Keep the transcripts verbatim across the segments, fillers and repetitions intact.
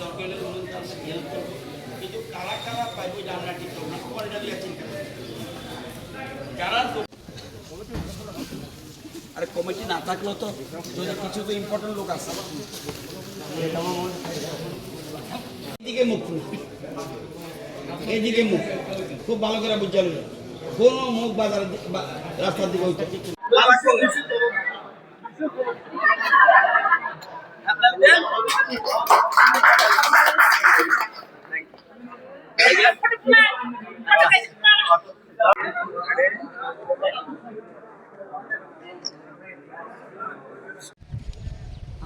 দরকার হলে বলুন, তার সাথে help করবো। কিন্তু কারা কারা পাইবো, এটা আমরা ঠিক করবো না। তোমার এটা দিয়ে চিন্তা করো। যারা তো, আরে, কমিটি না থাকলেও তো যদি কিছু তো ইম্পর্টেন্ট লোক আছে। এদিকে মুখ, এদিকে মুখ, খুব ভালো করে বুঝে নেবে। কোনো মুখ বাজার দি-, বা-, রাস্তার দিকে হইতে।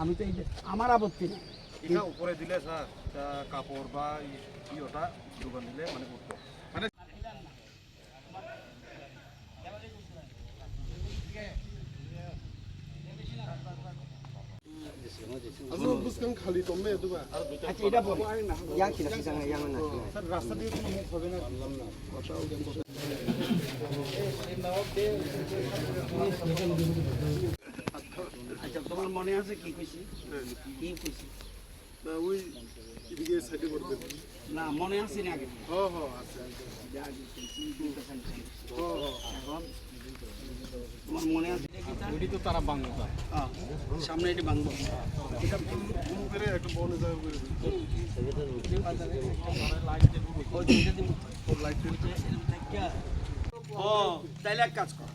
আমি তো এই যে আমার আপত্তি নেই। এটা উপরে দিলে স্যার, এটা কাপড় বা ই-, ইয়েটা দোকান দিলে মানে উঠতো। Aswk bwskang khali tongmaya duba. Acha, ida bo. Yang sila sisa yang mana? Sir, rasta diye kono move hobe na. আচ্ছা, তোমার মনে আছে কি কইছি? কি কইছি? না, ওই এদিকে সাইডে করবে। না, মনে আছে না আগে? হ্যাঁ, হ্যাঁ, আছে। যা আগে কইছি, দুইটা সেন্টেন্স। হ্যাঁ, হ্যাঁ। এখন তোমার মনে আছে? ওইটি তো তারা বাংলো, স্যার। হ্যাঁ, সামনে এটি বাংলো। এটা শুরু করে একটা বনে যাবে করে দিন। ওই দুইটা দিন। লাইট ও, তাইলে এক কাজ কর,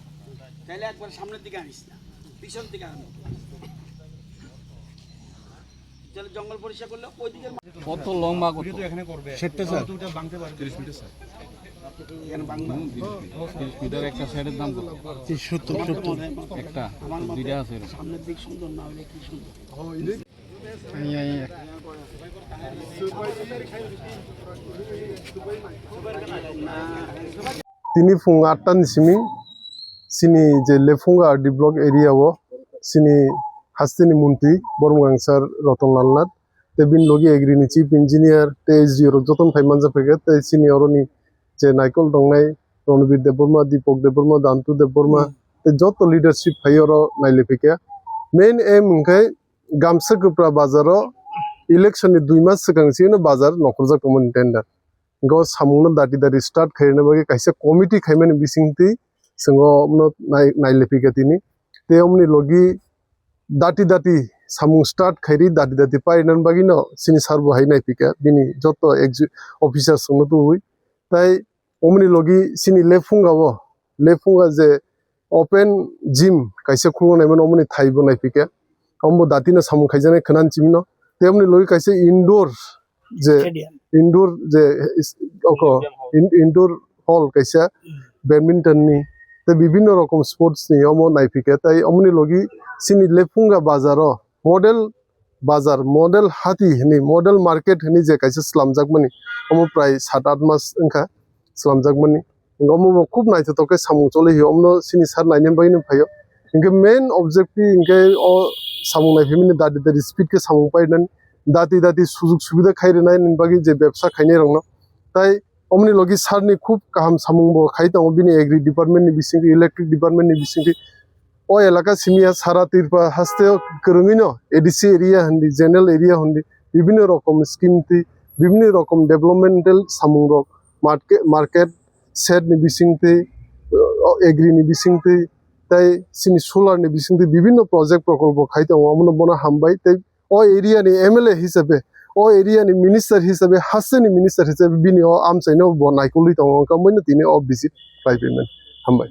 তাইলে একবার সামনের দিকে আনিস না, পিছন দিকে আনো। তাহলে জঙ্গল পরিষ্কার করলে ওই দিকে কত লং বা কত? সেটটা স্যার? তিরিশ মিটার স্যার। এখানে বাংলা। তিরিশ মিটার একটা সেটের দাম কত? সত্তর, সত্তর। একটা, আমার মতে দুইটা আছে এরকম। সামনের দিক সুন্দর না হলে কি সুন্দর? Tini phung atta ni simi chini je Lephunga R D block area o chini hasteni montri Bormwng sir Rotonlal Nath tei bini logi agri ni chief engineer tei S D O rok jotono phai manjak phaikha tei chini oroni je naikol tongnai Ronbir Debbarma, Deepak Debbarma, Dantu Debbarma tei joto leadership phai oro nailai phaikha. Main aim hwnkhe Gamsa Kwpra bazar o election ni dui mas swkang chini bazar nokhorjak tongmani tender. Hwnkhe o samung no dati dati start khaina bagwi kaisa committee khaimani bisingtwi chwng o no nai-, nailai phaikha tini. Tei omoni logi dati dati samung start khairi dati dati pairina bagwi no chini sir bo hai naiphikha bini joto exec-, officers rokno tubui. Tai omoni logi chini Lephunga o, Lephunga je open gym kaisa khuluknai mano, omoni thai bo naiphikha. Omo dati no samung khaijaknai khwnani simi no. Tei omoni logi kaisa indoor je Stadium. Indoor je is-, oko, in-, indoor hall kaisa badminton ni tei bibinno rokom sports ni omo naiphikha. Tai omoni logi chini Lephunga bazar o model bazar, model hati hinwi, model market hinwi je kaisa swlamjakmani, omo prai sat aath mas wngkha swlamjakmani. Omo bo khub naithothok khe samung choli hi, omono chini sir naina bagwi no phaio. Hinkhe main objective hinkhe o samung naiphimani dati dati speed khe samung painani, dati dati sujug subida khai rwnani bagwi je bebsa khainai rokno. Tai omoni logi sir ni khub kaham samung bo khai tongo, bini agri department ni bisingtwi, electric department ni bisingtwi. O elaka simi ya sara Tripura haste o kwrwngwi no A D C area hindi, general area hindi, bibinno rokom scheme twi, bibinno rokom developmental samung rok, market, market shed ni bisingtwi, o agri ni bisingtwi, tai chini solar ni bisingtwi bibinno project prokolpo khai tongo, omono bono hambai tei o area ni M L A hisabe, o area ni minister hisabe, haste ni minister hisabe bini o amchaino bo naikolwi tongo, wngkha omoino tini o visit khlai phaimani. Hambai.